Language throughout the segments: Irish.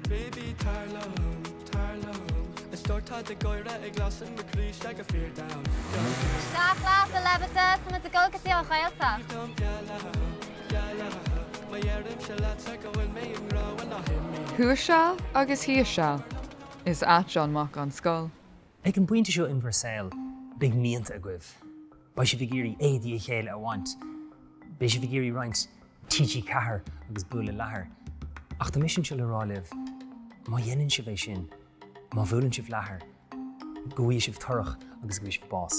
Baby tar liom, tar liom A stór tá do gáire ag lasadh mo chroí 'sea go fíor domhain. Isteach leat, a leibide, tá muid ag dul go dtí an Ghaeltacht. Thuas seal agus thíos seal, is ait an mac an scoil. Ag an bpointe seo in bhur saol, beidh mianta agaibh. Beidh sibh ag iarraidh éadaí a chéile a bhaint. Beidh sibh ag iarraidh roinnt TG4 agus bualadh leathair. Ach tá mise anseo le rá libh, má dhéanann sibh é sin, má bhuaileann sibh leathar, go bhfaighidh sibh torrach agus go bhfaighidh sibh bás.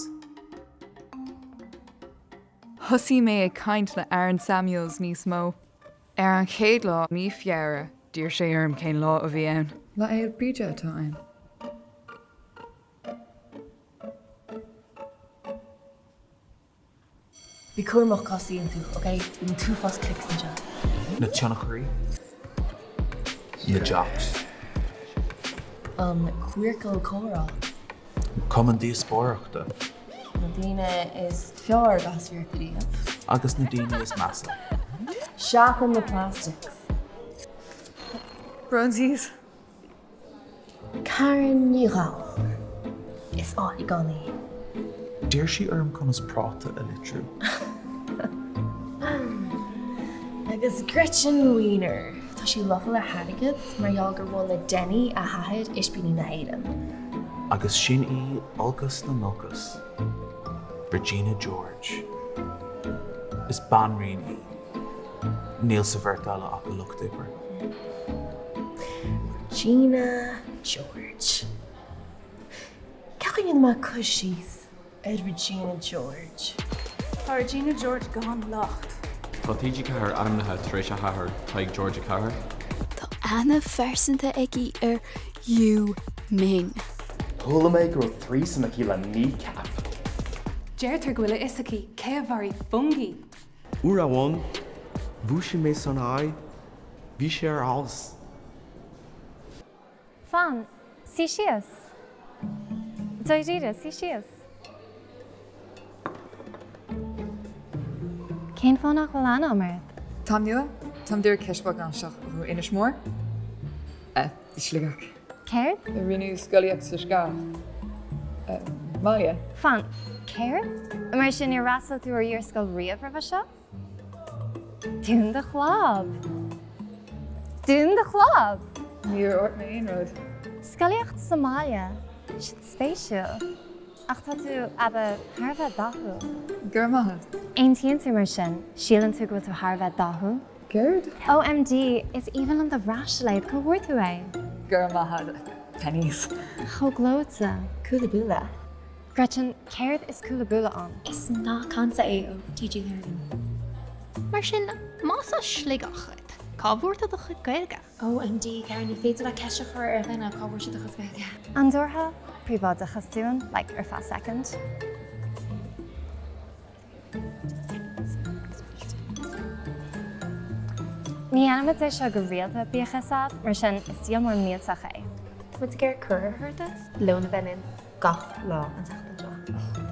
Thosaigh mé ag caint le Aaron Samuels níos mó. Ar an chéad lá mí Feabhra, d'iarr sé orm cén lá a bhí ann. Lá Fhéile Bríde atá ann. Bí cúramach cá suíonn tú, ok? Bíonn an t-uafás cliques anseo. Na tionchairí. Na jocks. An queercal comhrá. Cumann díospóireachta. Na daoine is fearr a gcaithfeas iarracht a dhéanamh. Agus na daoine is measa. Seachain na plastics. Bronzies. Karen Ní Ghallchóir. Is áith i gcónaí. D'iarr sí orm conas práta a litriú. Agus Gretchen Wieners. Tá sí lofa le hairgead mar gheall gur bhunaigh Denny, a hathair, Ispíní na hÉireann. Agus sin í olcas na n-olcas, Regina George. Is banríon í. Níl sa bheirt eile ach a lucht oibre. Regina George. Cé acu a dhéanfaidh mé cur síos ar Regina George? Tá Regina George gan locht. Tá TG4 ainmnithe tar éis a hathar, Tadhg George 4. Tá aithne phearsanta aici ar Yu Ming. Chuala mé go raibh threesome aici le Kneecap. Deirtear go bhfuil a fhios aici cé a mharaigh Fungie. Uair amháin, dhúisigh mé san aghaidh, bhí sé ar fheabhas. Fan, suigh síos. Dáiríre, suigh síos. Cén fáth nach bhfuil aithne agam ort? Táim nua. Táim díreach ceist beag anseo ó Inis Mór. Sligeach. Céard? Rinneadh scolaíocht sa Sceach mbaile. Fan, céard? Mar sin níor fhreastail tú ar iarscoil riamh roimhe seo? Dún do chlab! Dún do chlab! Níor dhúirt mé aon rud. Scolaíocht sa mbaile, sin spéisiúil. Ach tá tú, ab ea, thar a bheith dathúil. Go raibh maith agat. Aontaíonn tú mar sin? Síleann tú go bhfuil tú thar a bheith dathúil? Céard? OMG, is aoibhinn liom do bhraislé, cá bhfuair tú é? Go raibh maith agat. Penneys. Chomh gleoite. Cúla Búla. Gretchen, céard is Cúla Búla ann? Is nath cainte é ó TG4. Mar sin, más as Sligeach dhuit, cá bhfuair tú do chuid Gaeilge? OMG, Karen, ní féidir leat ceist a chur ar dhuine cá bhfuair siad a chuid Gaeilge. An dtabharfá príobháideachas dúinn, like, ar feadh soicind? Ní dhéanaimid é seo go rialta, bíodh fhios a'd, mar sin is díol mór millteach é. Tá muid ag iarraidh cuireadh a thabhairt duit lón a bheith linn gach lá an tseachtain seo.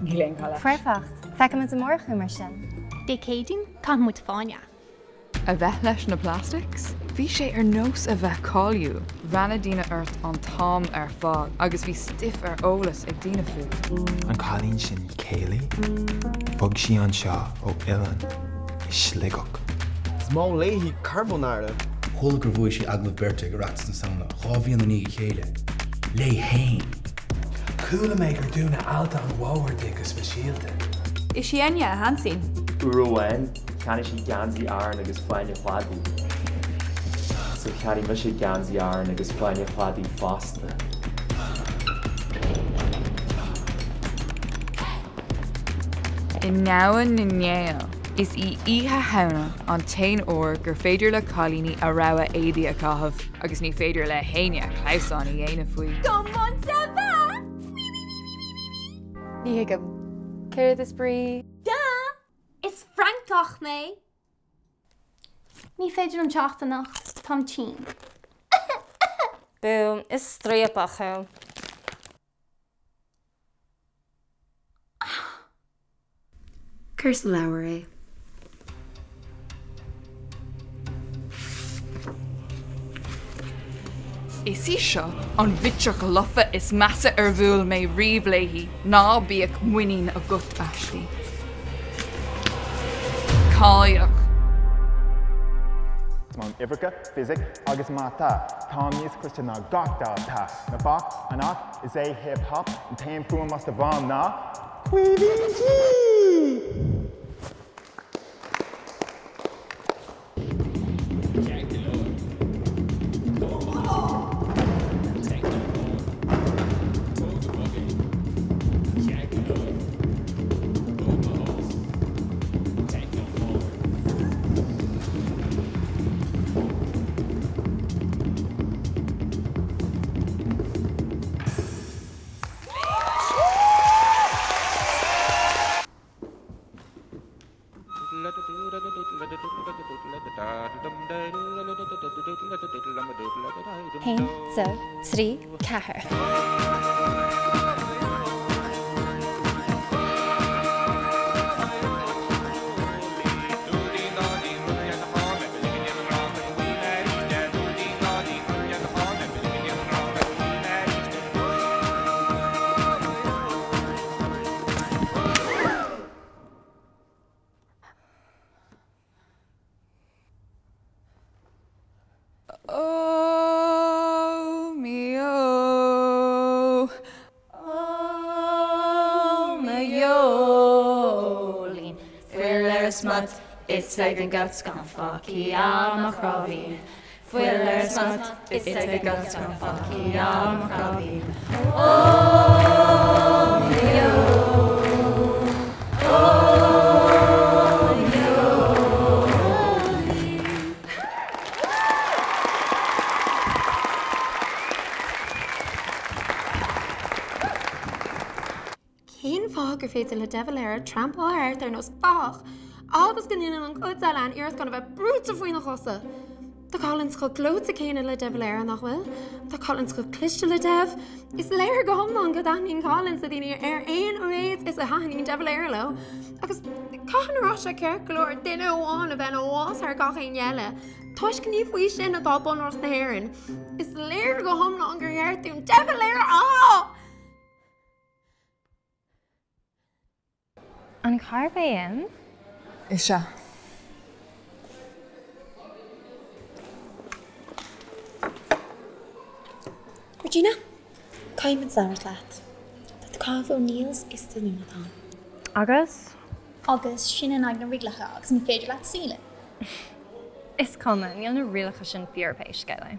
Níl aon chall leis. Foirfeacht! Feicfimid amárach thú mar sin. Dé Céadaoin, caithfidh muid fáinne. A bheith leis na Plastics? Bhí sé ar nós a bheith cáiliúil. Bhreathnaigh daoine ort an t-am ar fad agus bhí stuif ar eolas ag daoine fút. An cailín sin Kayleigh, bhog sí anseo ó oileán i Sligeach. Is maith léi carbonara. Chuala gur bhuaigh sí agallamh beirte ag Oireachtas na Samhna 2 bhliain i ndiaidh a chéile. Léi fhéin! Chuala mé gur dúnadh Aillte an Mhóthair di go speisialta. Is í Enya a haintín. Uair amháin, cheannaigh sí geansaí Árann agus fáinne cladaigh. So cheannaigh mise geansaí Árann agus fáinne cladaigh fosta. I ndomhan na nGael, is í Oíche Shamhna an t-aon uair gur féidir le cailíní a rogha éadaí a chaitheamh agus ní féidir le héinne clamhsán a dhéanamh faoi. Comment ça va? Ní thuigim. Céard is brí? Duh! Is Francach mé! Ní féidir liom teacht anocht, táim tinn. Bú, is striapach thú. Cuir sa leabhar é. Is í seo an bhitseach lofa is measa ar bhuail mé riamh léi. Ná bíodh muinín agat aisti. Cailleach. Is maith liom uimhreacha, fisic agus mata. Táim níos cliste ná gach dalta. Ná bac, ach is é hip hop an t-aon fuaim as do mham ná Caoimhín G! Haon, dó, trí, ceathair. Ó me ó Ó mo dheoilín, fuil ar a smut is ag an guts gan fágtha á mo chráibhín. Fuil ar a smut is ag an guts gan fágtha á mo chráibhín. Ó mo dheoilín, ó mo dheoilín. Cén fáth gur féidir le De Valera trampáil thart ar nós fathach agus go ndéanann an chuid eile an iarracht gan a bheith brúite faoina chosa? Tá Collins chomh gleoite céanna le De Valera, nach bhfuil? Tá Collins chomh cliste le Dev. Is léir go hiomlán go dtaitníonn Collins le daoine ar aon mhéid is a thaitníonn De Valera leo. Agus cathain a raibh sé ceart go leor duine amháin a bheith ina bhoss thar gach éinne eile? Toisc ní faoi sin atá Bunreacht na hÉireann. Is léir go hiomlán gur cheart dúinn De Valera a An carr BM? Is ea. Regina, caithfidh muid labhairt leat. Tá tú ag caitheamh O'Neills is do Lunatán. Agus? Agus sin in aghaidh na rialacha agus ní féidir leat suí linn. Is cuma, níl na rialacha sin fíor pé scéal é.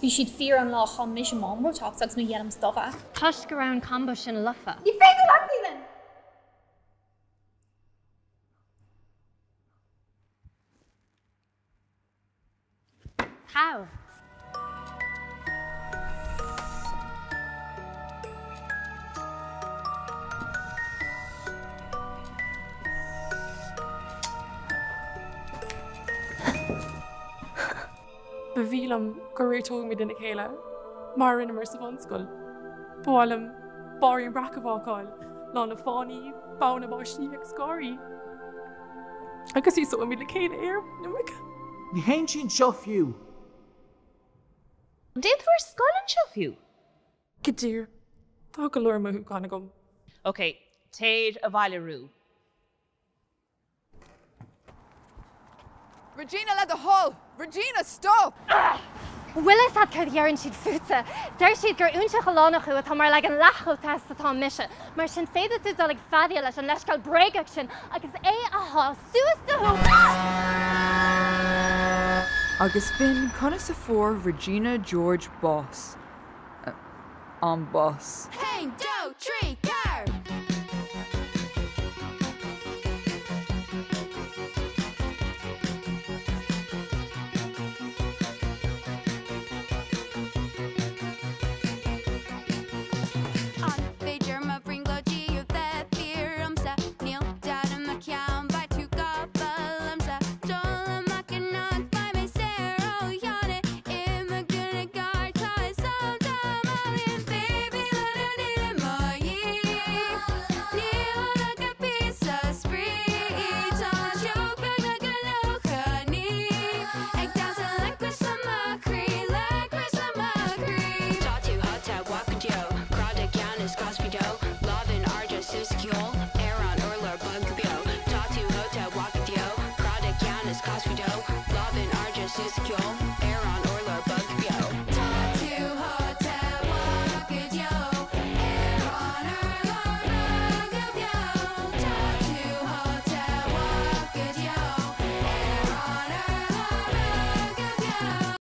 Bhí siad fíor an lá a chaith mise m'Ambrotox agus mo dheinims dubha. Toisc go raibh an combo sin lofa. Ní féidir leat suí linn! How? Ba mhian liom go réiteoimid lena chéile, mar a rinneamar sa bhunscoil. Ba mhaith liom Bairín Breac a bhácáil, lán le fáinní, foghanna báistí agus gáirí. Agus íosóimid le chéile é ar mhuin na muice. Ní théann sí anseo fiú! An dtéann tú ar scoil anseo fiú? Go díreach. Tá go leor mothúchán agam. Ok, téir abhaile Rú. Regina, le do thoil! Regina, stop! Bhfuil fhios a't céard a dheireann siad fútsa? Deir siad gur óinseach oileánach thú atá mar leagan leath-chomh te is atá mise. Mar sin féadfaidh tú dul ag feadaíl leis an leithscéal bréagach sin agus é a shá suas do shó. Agus b'in conas a fuair Regina George bás. An bus. Haon, dó, trí, ceathair! An féidir mo bhrionglóidí a bheith fíor domsa? Níl dabht i mo cheann, beidh tú gafa liomsa. Dul amach anocht, beidh mé saor ó cheana. I mo gúna gearr, tá fhios a'm, tá mo baby, le do mo dhiaidh. Is caithfidh.